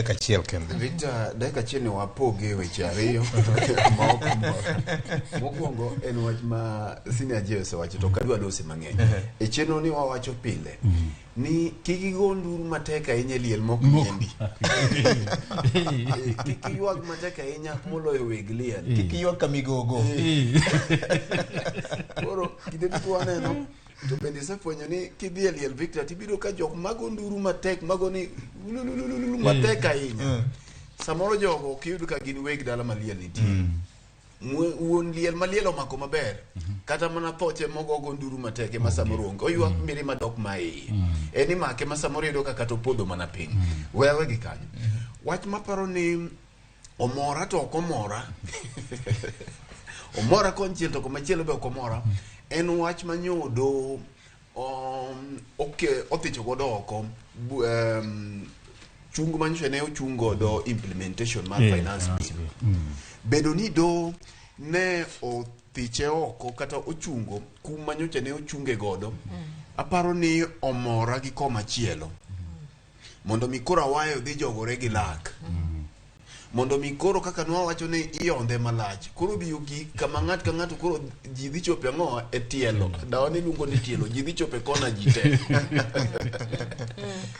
Dakika achiel kende. Victor, dakika achiel ni wapoge weche ariyo ma ok mor. Mokwongo en wach ma Senior Jay osewacho to ok adwa lose mang'eny. E chenro ni wawacho pile ni kik igo nduru matek ahinya e liel mok liendi. Kik iywag matek ahinya moloyo weg liel. Kik iywag ka migogo. Koro kinde duto waneno to bende isefwenyo ni kidhi e liel Victor tibiro ka jok mago nduru matek mago ni lulululu matek ahinya. Samoro jogo ok iyud ka gin weg dala ma liel nitie. Wuon liel ma liel omako maber kata mana thoche mogogo nduru matek ema samoro onge oywak mirima dok ma iye en imake ma samoro iyudo ka kata opodho mana piny wewe gi kanyo wach maparo ni omora to ok omora omora konchiel to komachielo be ok omora en wach manyodo othicho godo oko chung manyocha ne ochung godo implementation mar finance bill bedo ni do ne othiche oko kata ochungo kum manyocha ne ochunge godo aparo ni omora gi komachielo mondo mi koro awayo dhi jogore gi lak mondo mi koro kaka nwawacho ni iyondhe malach koro biyo gik kama ng'ato ka ng'ato koro ji dhi chope ang'o e tielo dawa ne luongo ni tielo ji dhi chope kona ji te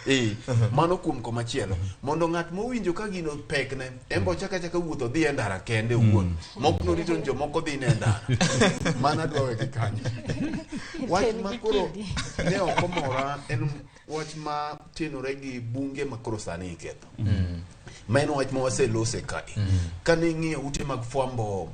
eh mano kuom komachielo mondo ng'at mowinjo ka gino pekne en be ochak achaka wuotho dhi e ndara kende owuon mok norito ni jomoko dhi ne e ndara mano adwa wegi kanyo wach ma koro ne ok omora en wach ma tenore gi bunge ma koro sani iketho ma en wach ma waselose kae kane ing'iyo ute mag fwambo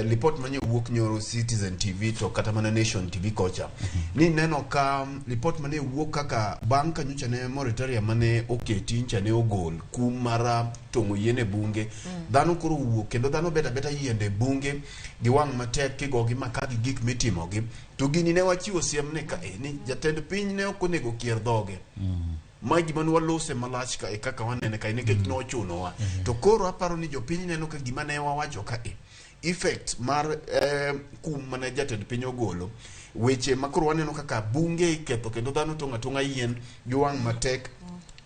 lipot manye wuok nyoro Citizen TV to kata mana Nation TV kocha ni neno ka lipot mane wuok kaka bang' ka nyocha ne moratorium mane oketi ncha ne ogol kum mar tong'o yien e bunge dhano koro wuok kendo dhano bet abeta yiende e bunge gi wang' matek kigogi maka gi gik mitimogi to gini ne wachiwo siem ne kae ni jatend piny ne ok onego kier dhoge ma gima ne walose malach kae kaka wanene kae nikech nochunowa to koro aparo ni jopiny neno ka gima ne wawacho kae effect mar kum mane jatend piny ogolo weche ma koro waneno kaka bunge iketho kendo dhano tong'o atong'a yien gi wang' matek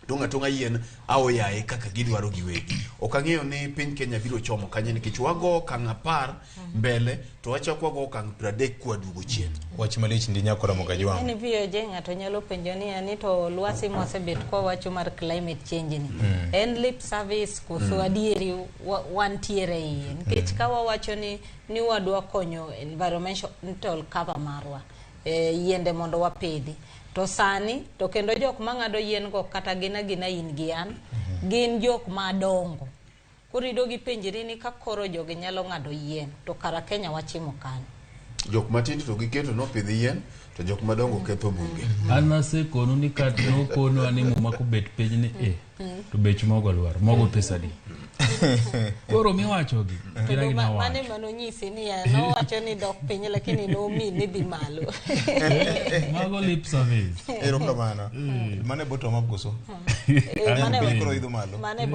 tong'o atong'a yien aoyaye kaka gidwaro giwegi ok ang'eyo ni piny Kenya biro chomo kanye nikech wago okang' 10 mbele to wachako wago okang' 30 kwaduogo chien. Wach malich ndi nyako Ramogi Ajwang'. En VOJ ng'ato nyalo penjo niya ni to lwasi mwasebet kwawacho mar climate change ni en lip service koso adieri wantiere iye nikech ka wawacho ni wadwa konyo environmental cover marwa yiende mondo wapidhi to sani to kendo jok mang'ado yien go kata gin agina in gi an gin jok madongo koro ido gi penjri ni ka koro jogi nyalo ng'ado yien to kara Kenya wachimo kanyo. Jok matindo to giketo nopidh yien to jok madongo ketho bunge. An nasekonu ni kat nokonwa ni muma kobet piny ni e to bech mogo lwar mogo pesa adi koro miwachogi gin agina Mane wacho manonyisi niya nowacho ni dok piny lakini nomi ni dhi malo. Mago lip service. Erokamano. Mano e bottom up koso? Mane Koro idho malo. Mane bottom.